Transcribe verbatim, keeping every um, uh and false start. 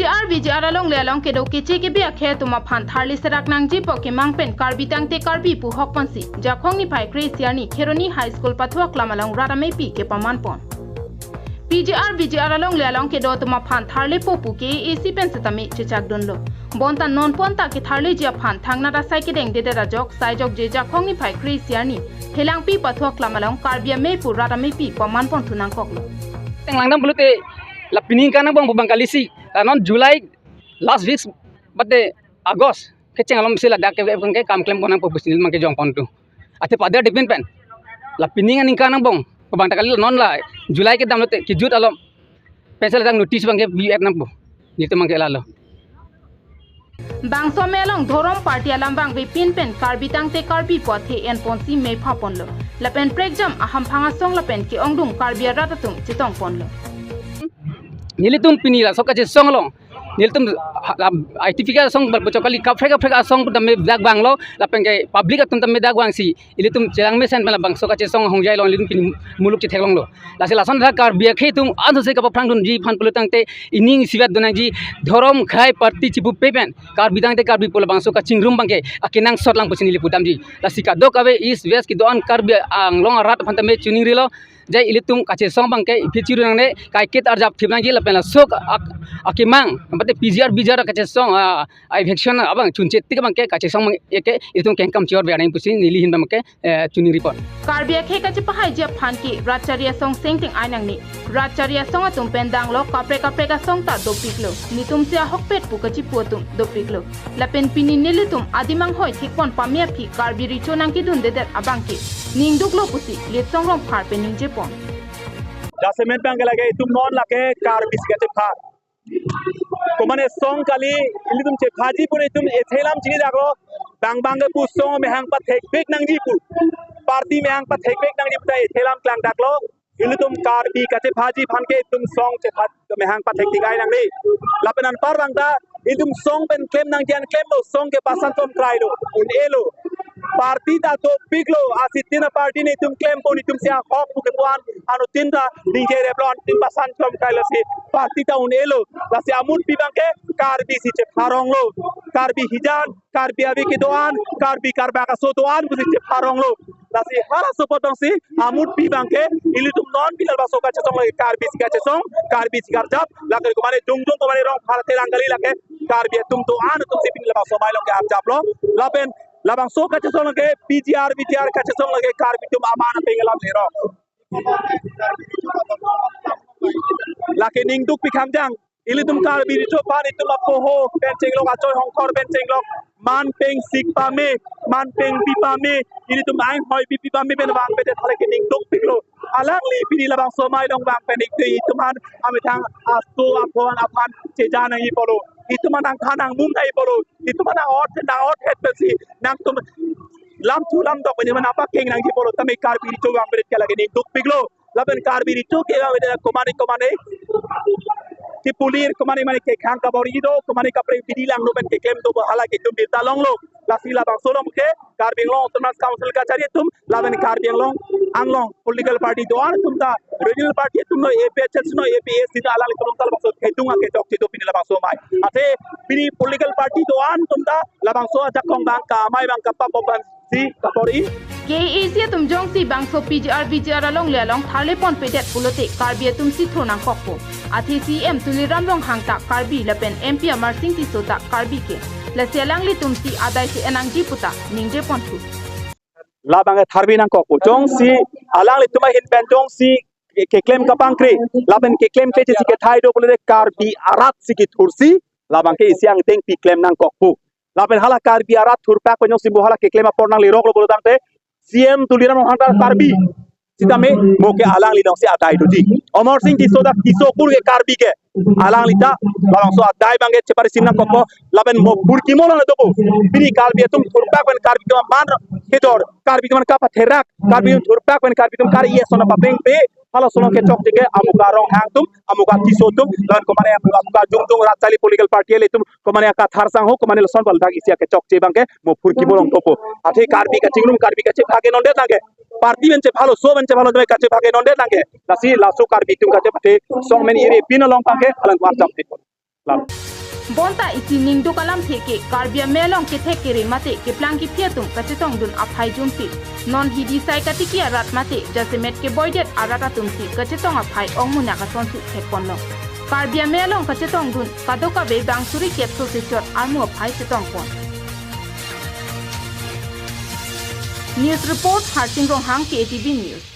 P G R V G R alongle along kedo keche kebe akhei atum aphan tharli serak nangjipo kemang pen Karbi tangte Karbi pu hok ponsi Jakhong niphai kre-isi arni Kheroni High School pathu aklam along rat amepi kepaman pon. P G R V G R alongle along kedo atum aphan tharlepo pu K A A C pen setame chechakdunlo. Bonta non pon ta ketharleji aphan thangnat asai kedengdedet ajok saijokje Jakhong niphai kre-isi arni Helangpi pathu aklam along Karbi amei pu rat amepi paman ponthu nangkoklo. Tenglangdam pulote la pini aningkan angbong pu abang kalisi. La non July last weeks bate August kecheng alom si ladak ke ke kam klem pon nangpo pusi neli abang ke jong pontu. Athe pada dipin pen la pini aningkan angbong pu abang ta kali non la July kedam lote kejut alom pensi ladak notice abang ke bi et nangpo. Nelitum abang ke lalo. Bangso amei along dhorom party alam vangvepin pen Karbi tangte Karbi pu athe en ponsi mei pha ponlo. Lapen prekjam ahamphang asong lapen ke-ongdung Karbi arat atum chetong ponlo. Nelitum pini laso kachesong along nelitum ha-, ha-, I T P K asong bal bochok kali kaprek kaprek asong tame dak vanglo lapen ke public atum tame dak vangsi ilitum chelang mesen pen labangso kachesong ahongjai along ilitum pini muluk chetheklonglo. Lasi lason tha Karbi akhei atum ansose kapaphrangdunji aphan pulo tangte ining isivet donangji dhorom khei party chipupe pen Karbi tangte Karbi pu labangso kachingrum abang ke akenangsot lang pusi neli pudamji. Lasi kadokave East West kedo-an Karbi Anglong arat aphan tame chiningrilo. Jai ilitum kachesong abang ke iphi chiru nangne kaiket arjap thip nangji lapen laso ak-, akemang, mate P G R V G R kachesong, ah, ah, eviction abang chunche tik abang ke kachesong abang ke ilitum kengkam chior biar nang pusi neli ahin abang ke, eh, chiningri pon. Karbi akhei kachepahaiji aphan ke rat chari asong sengteng ai nangne. Rat chari asong atum pen danglo kaprek kaprek asong ta dopiklo. Netumsi ahokpet pu kachipu atum dopiklo. Lapen pini nelitum adim anghoi thekpon pame aphi Karbi recho nangkedundedet abang ke ningduklo pusi Litsong Rongphar pen ningje pon. Jasemet abang ke lake itum non lake Karbi si kachepha. Komane song kali ilitum chephaji pura itum ethe alam chinidaklo. Bang bang ke pu song amehang pathekpek nangji pu. Party amehang pathekpek nangji pu ta ethe alam klangdaklo. Ilitum Karbi kachephaji aphan ke itum song chepha amehang pathek tik ai nangne. Lapen anpar abang ta itum song pen klem nangji an klemlo, song ke pasan tom krailo, un-elo. Party ta dopiklo, asitin aparty netum klem pon itumsi ahok pu kepu-an anuttin ta ningjereplo, anuttin pasan tom krailo si party ta un-elo. Lasi amutpi abang ke Karbi si chepharonglo. Karbi hijan, Karbi ave kedo-an, Karbi karbak aso do-an pusi chepharonglo. Lasi halaso apot abang si amutpi abang ke ilitum non pini labangso kachesong lake Karbi si kachesong, Karbi si karjap, lake komane jongjong komane Rongphar Terang kali lake Karbi atum do-an atumsi pini labangso amei along ke arjaplo. Lapen labangso kachesong lake P G R V G R kachesong lake Karbi atum aman apeng alam lero. Lake ningduk pikhangjang. Ilitum Karbi recho aphan itum apoho pen chenglok, achoi hongkhor pen chenglok, man peng sik pame, man peng pi pame, ilitum anghoi bipi pame pen vangvedet hala ke ningdukpiklo. Alangli pini labangso amei along vang pen ik te itum aphan amethang aso aphan aphan cheja nangji pulo. Itum aphan angthan angmum nangji pulo. Itum aphan nang-ot nang-ot het pensi nangtum lamthu lamdok pen itum aphan nangpakeng nangji pulo. Tame Karbi recho vangvedet ke lake ningdukpiklo. Lapen Karbi recho ke vangvedet komane komane kepulir, komane mane kekhang kabor-i do, komane kaprek bidi langno pen keklem do pu hala ke itum birta longlo. Lasi labangso along ke Karbi Anglong Autonomous Council kachari atum lapen Karbi Anglong, Anglong political party do-an atum ta, regional party atum noi, A P H L C noi, A P H L C noi, alanglitum ta labangso thedung akechokche do pini labangso amei. Athe pini political party do-an atum ta labangso ajakong abang ke amei abang ke papo abang si kabor-i. K A A C atum jongsi bangso P G R V G R alongle along tharle ponpedet pulote Karbi atumsi thur nangkokpo. Athe C E M Tuliram Ronghang ta Karbi lapen M P Amarsing Tisso ta Karbi ke. Lasi alanglitumsi adai si en nangji pu ta ningje ponthu. Labang ke tharve nangkokpo. Jongsi alanglitum ahin pen jongsi ke-, keklem kapangkre lapen keklem kechesi kethai do pulote Karbi arat si kethursi labang ke isi angdeng pi klem nangkokpo. Lapen hala Karbi arat thurpak pen jongsi mo hala keklem apor nangleroklo pulo tangte C E M Tuliram Ronghang ta Karbi. Sitame mo ke alangli alongsi adai doji. Amarsing Tisso ta Tisso kur ke Karbi ke. Alangli ta labangso adai abang ke cheparisim nangkokpo. Lapen mo phurkimo along dopo. Pini Karbi atum thurpak pen Karbi atum aman kedor, Karbi atum kapatherak, Karbi atum thurpak pen Karbi atum kar-i ason paplengpe. Halaso along kechokche ke amuka Ronghang atum, amuka Tisso atum, lapen komane amuka jongjong rat chari political party ilitum, komane Kathar sangho, komane lason bal dak isi akechokche abang ke mo phurkimo along dopo. Athe Karbi kachingrum, Karbi kachepha ke nondet nangke. Party pen chephalo, so pen chephalo, tame kachepha ke nondet nangke. Lasi laso Karbi atum kachepha te song men iri pin along abang ke alang warjap te. Bonta isi ningduk alamthe ke Karbi Anglong kethek kere mate keplang kephi atum kachetongdun aphai jumsi non hidi sai katiki arat mate jasemet keboidet arat atumsi kachetong aphai ongmunak asonsi thekponlo. Karbi Anglong kachetongdun kadokave bang suri kep sose chot armu aphai chetongpon. News report, Harsing Ronghang, K A T V News.